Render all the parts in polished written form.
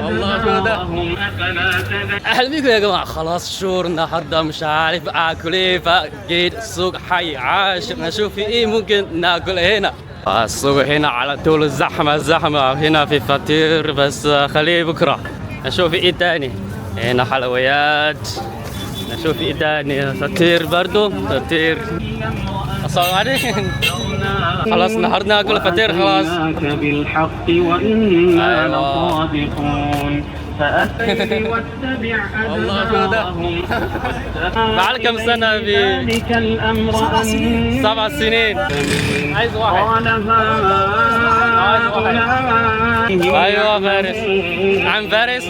والله شو ده. اهلا بيكم يا جماعة. خلاص شهور النهارده مش عارف اكل ايه، فجيت السوق حي عاشر نشوف في ايه ممكن ناكل هنا. السوق هنا على طول الزحمة زحمة، هنا في فطير بس خليه بكره نشوف ايه تاني. هنا حلويات، نشوف ايه تاني. فطير برضو، فطير. السلام عليكم. خلاص النهارده ناكل فطير خلاص. بالحق وإنا أيوة. لصادقون. فأتي واتبع والله شو ده. أدبارهم. بعد كم سنة ذلك الأمر أن 7 سنين. عايز واحد. قال هؤلاء. ايوه فارس، عم فارس.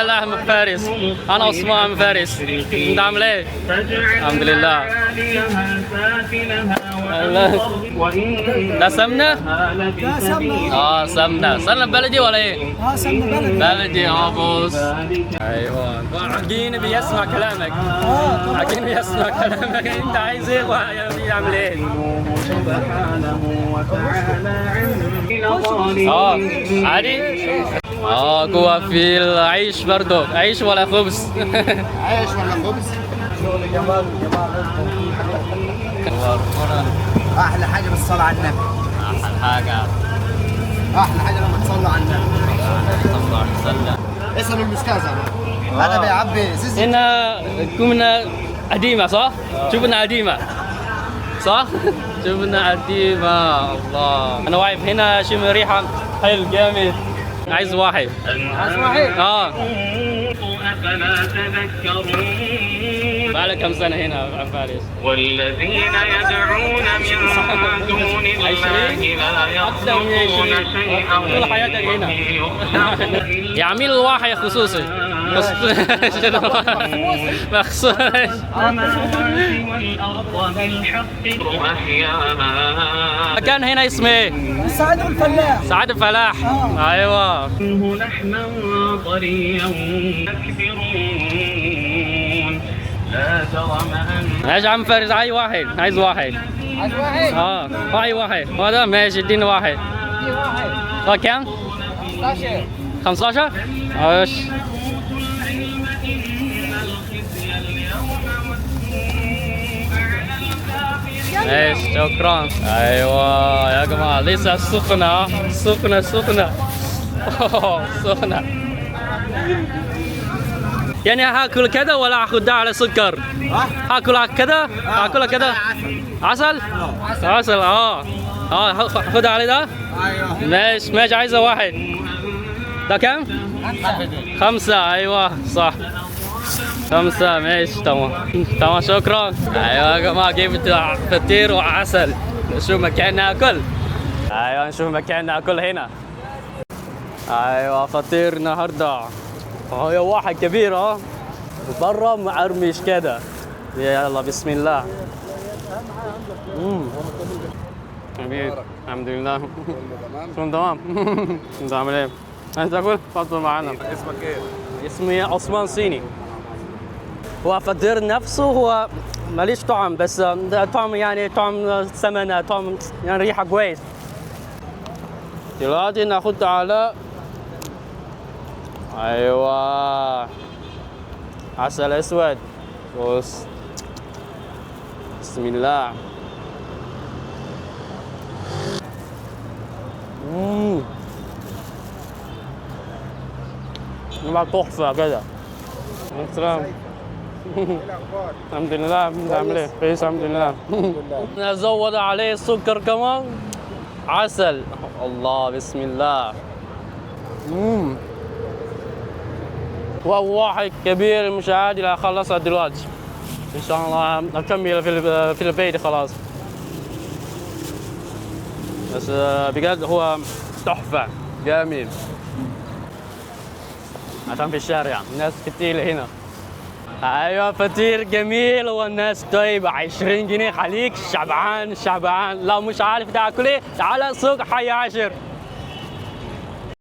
لا عم فارس، انا عثمان عم فارس. انت عامل ايه؟ الحمد لله. عاليها سافلها الله. وإن ده سمنه؟ ده سمنة. اه سمنه، سمنه بلدي ولا ايه؟ اه سمنه بلدي. بلدي. اه بص، ايوه عجين بيسمع كلامك. اه طبعا. عجين بيسمع كلامك. انت عايز ايه ويعمل ايه؟ سبحانه وتعالى عن اه عادي. اه جوا في العيش برضو، عيش ولا خبز؟ عيش ولا خبز؟ شغل جمال جمال. احلى حاجة بالصلاة على النبي. احلى حاجة. احلى حاجة لما تصلوا على النبي. صلى الله عليه وسلم. اسالوا الاستاذ هذا بيعبي زيزي. هنا كنا قديمة صح؟ شوفنا قديمة صح؟ شوفنا قديمة. الله، أنا واقف هنا شم ريحة حلو جامد. عايز واحد. عايز واحد؟ اه. أفلا تذكرون. بقالك كم سنة هنا يا فارس؟ والذين يدعون من دون الله لا أكثر من يخلقون 20. شيئا طول حياتك هنا. وهم يخلقون. يا عميل الواحد خصوصي مخصوص. السماوات والأرض بالحق أحياها. مكان هنا اسمه ايه؟ سعد الفلاح. سعد الفلاح. ايوه. منه لحما طريا يكبرون. لا جرم أن ماشي يا عم فارس، عايز واحد، عايز واحد. عايز واحد؟ اه واحد واحد هذا ماشي، اديني واحد. في واحد. اه كام؟ 15. 15؟ ماشي. أوتوا العلم إن الخزي اليوم والسوء على الكافرين. ماشي شكرا. ايوه يا جماعة لسه سخنة سخنة سخنة. سخنة. يعني هاكل كده ولا اخد ده على سكر؟ هاكل كده؟ هاكلها كده؟ عسل؟ عسل. اه اه خدها على ده؟ ايوه. ماشي ماشي. عايزة واحد. ده كام؟ 5. ايوه صح 5. ماشي تمام تمام شكرا. ايوه يا جماعة جبت فطير وعسل. نشوف مكان ناكل. ايوه نشوف مكان ناكل هنا. ايوه فطير النهارده. ايوه واحد كبير اه وبره معرمش كده. يلا بسم الله. حبيبي الحمد لله. تمام تمام. انت عامل ايه؟ عايز تاكل؟ تفضل معانا. اسمك ايه؟ اسمي عثمان صيني. هو فطير نفسه هو ماليش طعم، بس ده طعم يعني طعم سمنة، طعم يعني ريحة كويس. دلوقتي ناخد على ايوه عسل اسود. بص بسم الله. نبقى تحفة كده. السلام. الحمد لله. انت عامل ايه؟ كويس الحمد لله. نزود عليه السكر كمان عسل. الله بسم الله. واحد كبير مش عادي. اخلصها دلوقتي ان شاء الله، اكمل في البيت خلاص. بس بجد هو تحفة جميل. عشان في الشارع ناس كتير هنا. ايوه فطير جميل والناس طيبة. 20 جنيه خليك شبعان شبعان. لو مش عارف تاكل ايه تعالى سوق حي عاشر.